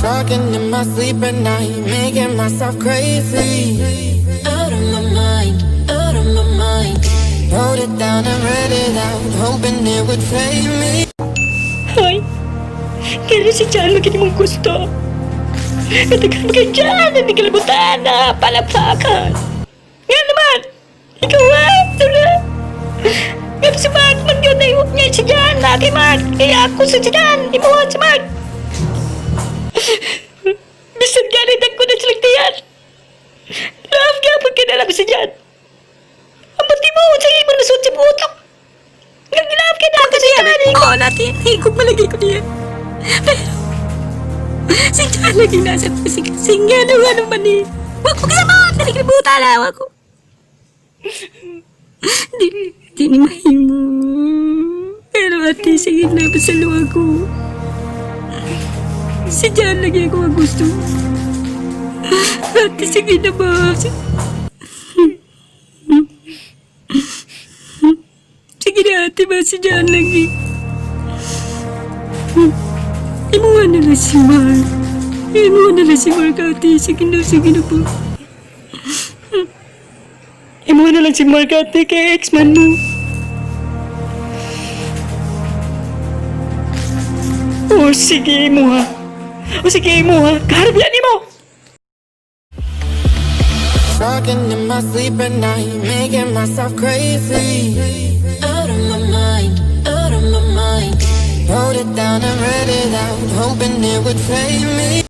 Talking in my sleep at night, making myself crazy. Out of my mind, out of my mind. Wrote it down and read it out, hoping it would save me. Hoy, kaya si Jan maging mong gusto. Katagal mo kay Jan, hindi kalibutan na palakpakan. Nga naman, ikaw ah, tula. Nga si Mark, man yun na iwag niya si Jan, na kay Mark. Kaya ako sa si Jan, imuha si Mark. Bisan galit ako na silang tiyan. Love nga pag kinala ko si Jan. Ang pati mo, sa imo nasud sa utok. Nga gilab ka na ako si Jan. Oo, natin. Higop malagi ko niya. Pero, si Jan lagi nasa kasing-kasing nga ano ano man eh. Wag ko kasama! Naliklibutan na wag ko. Di, di ni mahimo. Pero ate, sige na, pasalo ako. Si Jan lagi ako ang gusto. Ate, sige na ba? Sige na ate ba, si Jan lagi. Imuha na lang si Mark. Imuha na lang si Mark, ate. Sige na po. Imuha na lang si Mark, ate, kay ex-man mo. O sige, imuha. O sige, imuha. Kaharap yan mo! Talking in my sleep at night, making myself crazy. Out of my mind, out of my mind. Wrote it down and read it out, hoping it would save me.